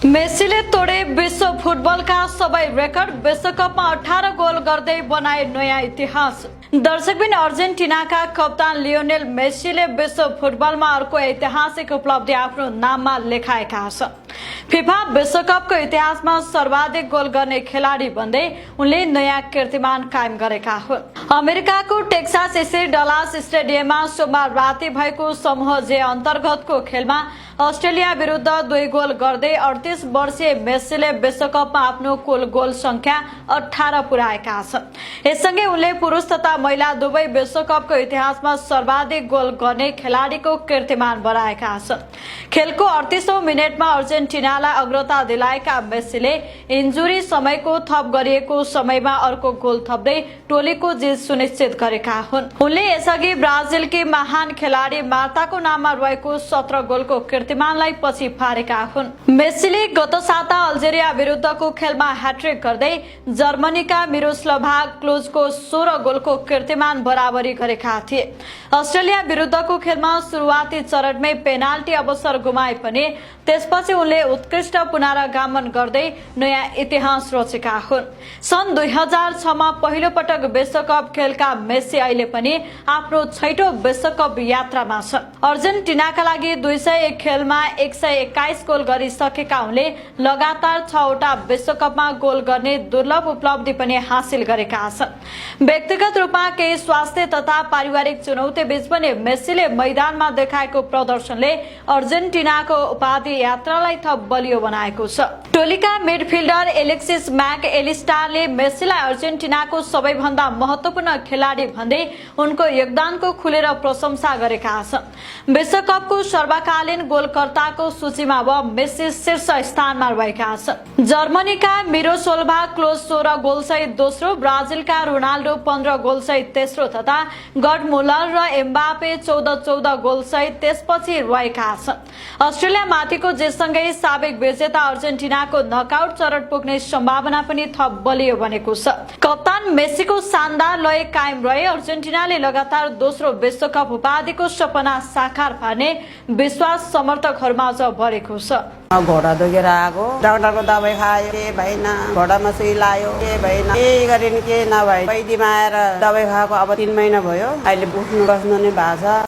मेसीले तोडे विश्व फुटबलका सबै रेकर्ड। विश्वकपमा 18 गोल गर्दै बनाए नयाँ इतिहास। दर्शकबिन अर्जेन्टिनाका कप्तान लियोनेल मेसीले विश्व फुटबलमा अर्को ऐतिहासिक उपलब्धि आफ्नो नाममा लेखाएका छन्। फिफा विश्वकपको इतिहासमा सर्वाधिक गोल गर्ने खेलाडी बन्दै उनले नयाँ कीर्तिमान कायम गरेका हुन्। अमेरिकाको टेक्सास स्थित डलास स्टेडियममा सोमबार राति भएको समूह जे अन्तर्गतको खेलमा अस्ट्रेलिया विरुद्ध 2 गोल गर्दै 38 वर्षीय मेसीले विश्वकपमा आफ्नो कुल गोल संख्या 18 पुर्याएका छन्। यससँगै उनले पुरुष तथा महिला दुवै विश्वकपको इतिहासमा सर्वाधिक गोल गर्ने खेलाडीको कीर्तिमान बढाएका छन्। खेलको 38औं मिनेटमा अर्जेन्टिनालाई अग्रता दिलाएका मेसीले इन्जुरी समयको थप गरिएको समयमा अर्को गोल थप्दै टोलीको जित सुनिश्चित गरेका हुन्। उनले यसअघि ब्राजिलकी महान खेलाडी मार्ताको नाममा रहेको 17 गोलको कीर्तिमानलाई पछि फारेका हुन्। मेसीले गत साता अल्जेरिया विरुद्धको खेलमा ह्याट्रिक गर्दै जर्मनीका मिरोस्लाभ क्लोजको 16 गोलको कीर्तिमान बराबरी गरेका थिए। अस्ट्रेलिया विरुद्धको खेलमा सुरुवाती चरणमै पेनाल्टी अवसर गुमाए पनि त्यसपछि उनले उत्कृष्ट पुनरागमन गर्दै नयाँ इतिहास रचेका हुन्। सन् 2006 मा पहिलो पटक विश्वकप खेलका मेसी अहिले पनि आफ्नो 6औं विश्वकप यात्रामा छन्। अर्जेन्टिनाका लागि 201 खेलमा 121 गोल गरिसकेका उनले लगातार 6 वटा विश्वकपमा गोल गर्ने दुर्लभ उपलब्धि पनि हासिल गरेका छन्। व्यक्तिगत रूपमा केही स्वास्थ्य तथा पारिवारिक चुनौती बीच पनि मेसीले मैदानमा देखाएको प्रदर्शनले अर्जेन्टिनाको उपाधि यात्रालाई थप बलियो बनाएको छ। टोलीका मिडफिल्डर एलेक्सिस मैक एलिस्टरले मेसीलाई अर्जेन्टिनाको सबैभन्दा महत्त्वपूर्ण खेलाडी भन्दै उनको योगदानको खुलेर प्रशंसा गरेका छन्। विश्वकपको सर्वकालीन गोलकर्ताको सूचीमा अब मेसी शीर्ष स्थानमा रहेका छन्। जर्मनीका मिरोस्लाभ क्लोज 16 गोलसहित दोस्रो, ब्राजिलका रोनाल्डो 15 गोलसहित तेस्रो तथा गड मुलर र एम्बापे 14 गोलसहित त्यसपछि रहेका छन्। अस्ट्रेलिया माथिको जितसँगै साबिक विजेता अर्जेन्टिनाको नकआउट चरण पुग्ने सम्भावना पनि थप बलियो बनेको छ। कप्तान मेसीको शानदार लय कायम रहे अर्जेन्टिनाले लगातार दोस्रो विश्वकप उपाधिको सपना साकार पार्ने विश्वास समर्थकहरूमाझ बढेको छ। घोडा दुखेर आएको, डाक्टरको दबाई खायो, के भएन, घोडामा सुई लायो, के भएन, के गरिन् के नभए वैद्यमा आएर दबाई खाएको अब 3 महिना भयो। अहिले उठ्नु बस्नु नै भएको छ।